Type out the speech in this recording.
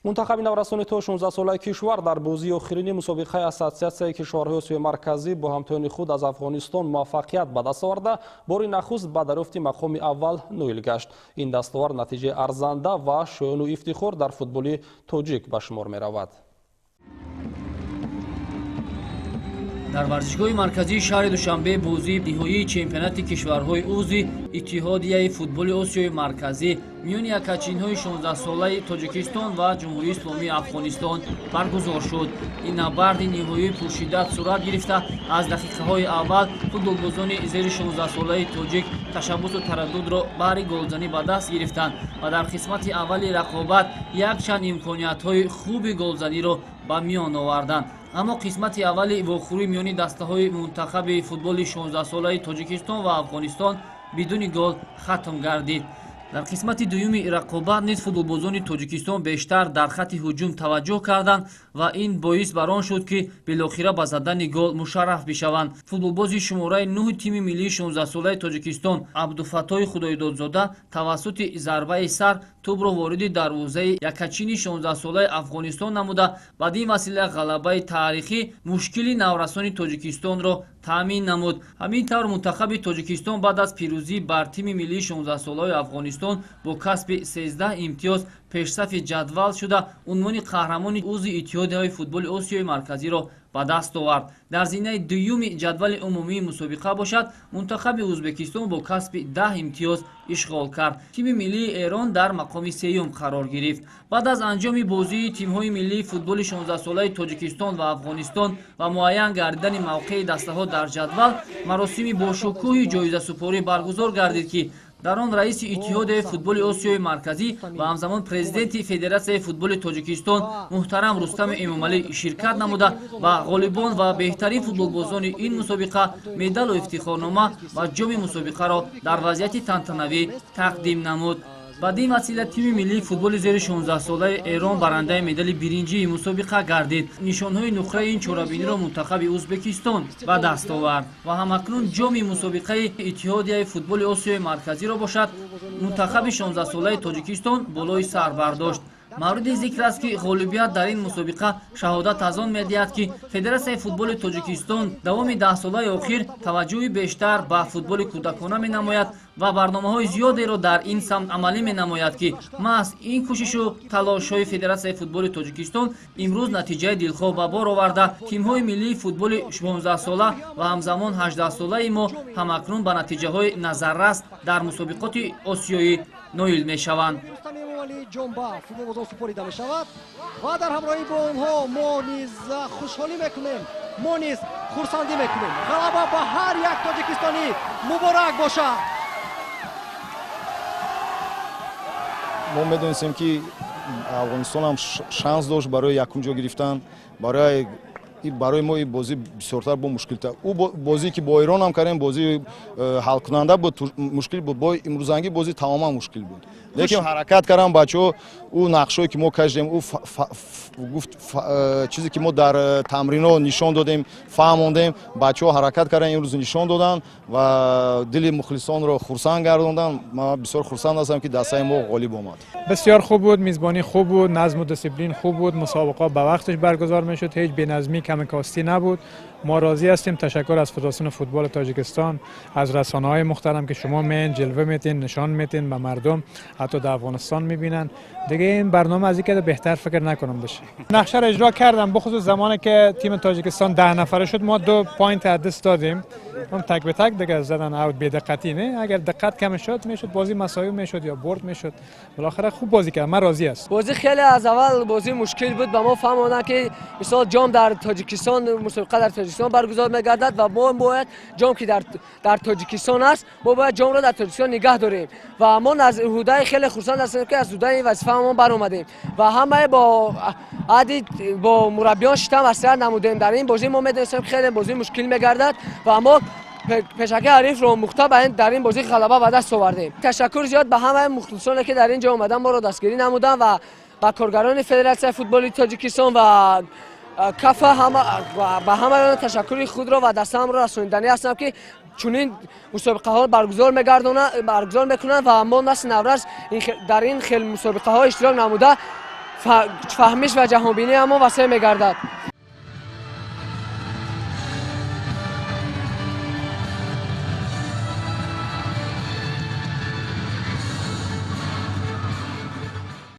Мунтахаби наврасони то 16-солаи кишвар дар бозии охирини мусобиқаи Ассотсиатсияи кишварҳои Осиёи Марказӣ бо ҳамтоёни худ аз Афғонистон муваффақият ба даст оварда, бори нахуст ба дарёфти мақоми аввал ноил гашт. Ин дастовард натиҷаи арзанда ва шоёну ифтихор дар футболи тоҷик ба шумор меравад. Дар варзишгоҳи марказии шаҳри Душанбе бозии ниҳоии чемпионати кишварҳои узви Иттиҳодияи футболи Осиёи Марказӣ миёни якачинҳои 16-солаи Тоҷикистон ва Ҷумҳурии Исломии Афғонистон баргузор шуд. Ин набарди ниҳоии пуршиддат сурат гирифта, аз дақиқаҳои аввал футболбозони зери 16-солаи тоҷик ташаббусу тараддудро баҳри голзанӣ ба даст гирифтанд ва дар қисмати аввали рақобат якчанд имкониятҳои хуби голзаниро ба миён оварданд. Аммо қисмати аввали вохӯрӣ миёни дастаҳои мунтахаби футболи 16-солаи Тоҷикистон ва Афғонистон бидуни гол хатм гардид. Дар қисмати дуюми рақобат низ футболбозони Тоҷикистон бештар дар хатти ҳуҷум таваҷҷӯҳ карданд ва ин боис бар он шуд, ки билохира ба задани гол мушарраф бишаванд. Футболбози шумораи нӯҳи тими миллии 16-солаи Тоҷикистон Абдуфаттоҳи Худоидодзода тавассути зарбаи сар тӯбро вориди дарвозаи якачини 16-солаи Афғонистон намуда, бад ин васила ғалабаи таърихӣ мушкили наврасони Тоҷикистонро таъмин намуд. Ҳамин тавр, мунтахаби Тоҷикистон баъд аз пирӯзӣ бар тими миллии 16-солаи Афғонистон бо касби 13 имтиёз пешсафи ҷадвал шуда, унвони қаҳрамони узви Иттиҳодияи футболи Осиёи Марказиро ба даст овард. Дар зинаи дуюми ҷадвали умумии мусобиқа бошад, мунтахаби Ӯзбекистон бо касби 10 имтиёз ишғол кард. Тими миллии Эрон дар мақоми сеюм қарор гирифт. Баъд аз анҷоми бозии тимҳои миллии футболи 16-солаи Тоҷикистон ва Афғонистон ва муайян гардидани мавқеи дастаҳо дар ҷадвал, маросими бошукӯҳи ҷоизасупорӣ баргузор гардид, ки дар он раиси Иттиҳодияи футболи Осиёи Марказӣ ва ҳамзамон президенти Федератсияи футболи Тоҷикистон муҳтарам Рустами Эмомалӣ ширкат намуда ва ғолибон ва беҳтарин футболбозони ин мусобиқа медалу ифтихорнома ва ҷоми мусобиқаро дар вазъияти тантанавӣ тақдим намуд. Бад ин васила тими миллии футболи зери 16-солаи Эрон барандаи медали биринҷии мусобиқа гардид. Нишонҳои нуқраи ин чорабиниро мунтахаби Ӯзбекистон ба даст овард ва ҳамакнун ҷоми мусобиқаи Иттиҳодияи футболи Осиёи Марказиро бошад, мунтахаби 16-солаи Тоҷикистон болои сар бардошт. Мавриди зикр аст, ки ғолибият дар ин мусобиқа шаҳодат аз он медиҳад, ки Федератсияи футболи Тоҷикистон давоми даҳсолаи охир таваҷҷӯҳи бештар ба футболи кӯдакона менамояд ва барномаҳои зиёдеро дар ин самт амалӣ менамояд, ки маҳз ин кӯшишу талошҳои Федератсияи футболи Тоҷикистон имрӯз натиҷаи дилхоҳ ба бор оварда, тимҳои миллии футболи 16-сола ва ҳамзамон 18-солаи мо ҳамакнун ба натиҷаҳои назаррас дар мусобиқоти осиёӣ ноил мешаванд. Ҷонба футболбозон супорида мешавад ва дар ҳамроҳӣ бо онҳо мо низ хушҳолӣ мекунем, мо низ хурсандӣ мекунем. Ғалаба ба ҳар як тоҷикистонӣ муборак бошад. Мо медонистем, ки Афғонистон ҳам шанс дошт барои якум ҷо гирифтан. Барои мо ин бозӣ бисёртар бо мушкилтар. Ӯ бозие, ки бо Эрон ҳам кардем, бозии ҳалкунанда буд, мушкил буд. Бо имрӯзангӣ бозӣ тамоман мушкил буд, лекин ҳаракат кардам бачаҳо. Ӯ нақшҳое, ки мо кашидем, ӯ гуфт, чизе ки мо дар тамринҳо нишон додем, фаҳмондем, бачаҳо ҳаракат карданд, имрӯз нишон доданд ва дили мухлисонро хурсанд гардонданд. Ман бисёр хурсанд ҳастам, ки дастаи мо ғолиб омад. بسیار خوب بود، میزبانی خوب بود، نظم و دیسیپلین خوب بود، مسابقات به وقتش برگزار میشد، هیچ بی‌نظمی کم کاستی نبود. ما راضی هستیم. تشکر از فدراسیون فوتبال تاجیکستان، از رسانه های محترم که شما مین جلوه میتین، نشان میتین به مردم، حتی در افغانستان میبینن. دیگه این برنامه از این که بهتر فکر نکنم بشه. نقشه را اجرا کردم، بخصوص زمانی که تیم تاجیکستان 10 نفره شد، ما 2 point از دست دادیم. اون تک به تک دیگه زدن، اوت بی‌دقتی. نه، اگر دقت کم شد میشد بازی مساوی میشد یا برد میشد. بالاخره خوب بازی کرد، من راضی هستم. بازی خیلی از اول بازی مشکل بود. به ما فهموندن که مثلا جام در تاجیکستان، مسابقه در تاجیکستان برگزار میگردد و ما باید جام که در تاجیکستان است، ما باید جام را در تاجیکستان نگه داریم و ما از عهده خیلی خرسند هستیم که از عهده این وظیفه ما برآمدیم و همه با عادی با مربیان شیشتم مسئله نمودیم. در این بازی ما میدونستیم خیلی بازی مشکل میگردد و ما пешаки ҳарифро мухта дар ин бозӣ ғалаба ба даст овардем. Ташаккур зиёд ба ҳамаи мухлисоне, ки дар ин ҷо омадан моро дастгирӣ намуданд ва ба коргарони Федератсияи футболи Тоҷикистон ва КАФА, ба ҳамаи ташаккури худро ва дастаамро расониданӣ ҳастам, ки чунин мусобиқаҳо баргузор мегардонанд, баргузор мекунанд ва мо насли наврас дар ин хел мусобиқаҳо иштирок намуда. Фаҳмиш ва ҷаҳонбинии мо васеъ мегардад.